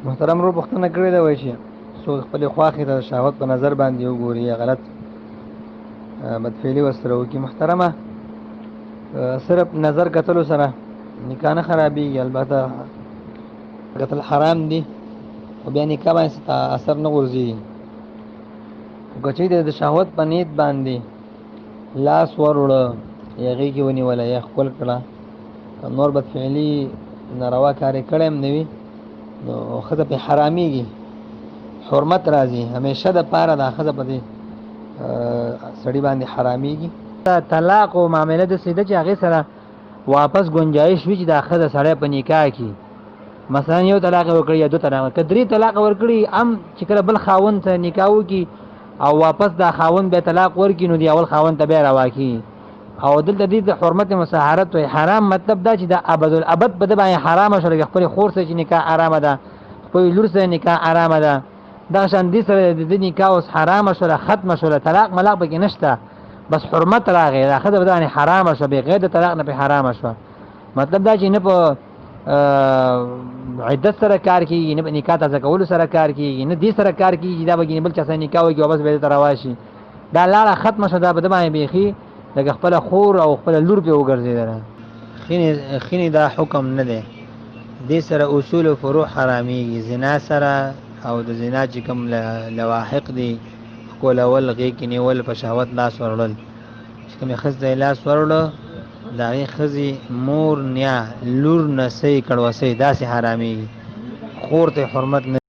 محترم ورور پوښتنه کړې ده، وایي چې څوک خپلې خواښې ته د شهوت په نظر باندې وګوري یا غلط بدفعلي ورسره وکړي. محترمه، صرف نظر کتلو سره نکاح نه خرابېږي، البته کتل حرام دي خو بیا نکاح باندې څه اثر نه غورځېږي. خو که چېرې د شهوت په نیت باندې لاس وروړه یا غېږ یې ونیوله یا ښکل کړه، که نور بدفعلي ناروا کار یې کړی هم نه وي، نو ښځه پرې حرامېږي، حرمت راځي، همیشه د پاره دا ښځه په دې سړي باندې حرامېږي. طلاق او معامله داسې ده چې هغې سره واپس گنجایش وي چې دا ښځه سړی په نکاح کړي. مثلا یو طلاق یې ورکړي یا دوه طلاق، که درې طلاق ورکړي هم چې کله بل خاوند سره نکاح وکړي او واپس دا خاوند بیا طلاق ورکړي، نو دی اول خاوند ته بیا روا کړي. او دلته دې د حرمت مصاهرت وایي. حرام مطلب دا چې د ابد الابد په ده باندې حرامه شوه، لکه خپلې خور سره چې نکاح حرامه ده، خپلې لور سره نکاح حرامه ده، دغه شان دې سره د ده نکاح اوس حرامه شوله، ختمه شوله، طلاق ملاق پکې نشته، بس حرمت راغی، دا ښځه په ده باندې حرامه شوه، بغیر د طلاق نه پرې حرامه شوه. مطلب دا چې نه په عدت سره کار کیږي، نه په نکاح تازه کولو سره کار کیږي، نه دې سره کار کیږي دا به ګینې بل چا سره نکاح وکړي واپس به دې ته رواشي. دا لاړه ختمه شوه، دا په ده باندې بیخي لکه خپله خور او خپله لور پرې وګرځېدله. خینې دا حکم نه دی، دې سره اصول او فروع حرامېږي، زنا سره او د زنا چې کوم لواحق دي، ښکلول، غېږ کې نیول، په شهوت لاس وروړل، چې کومې ښځې ته یې لاس وروړه د هغې ښځې مور، نیا، لور، نسۍ، کړوسۍ داسې حرامېږي، خور ته یې حرمت نه.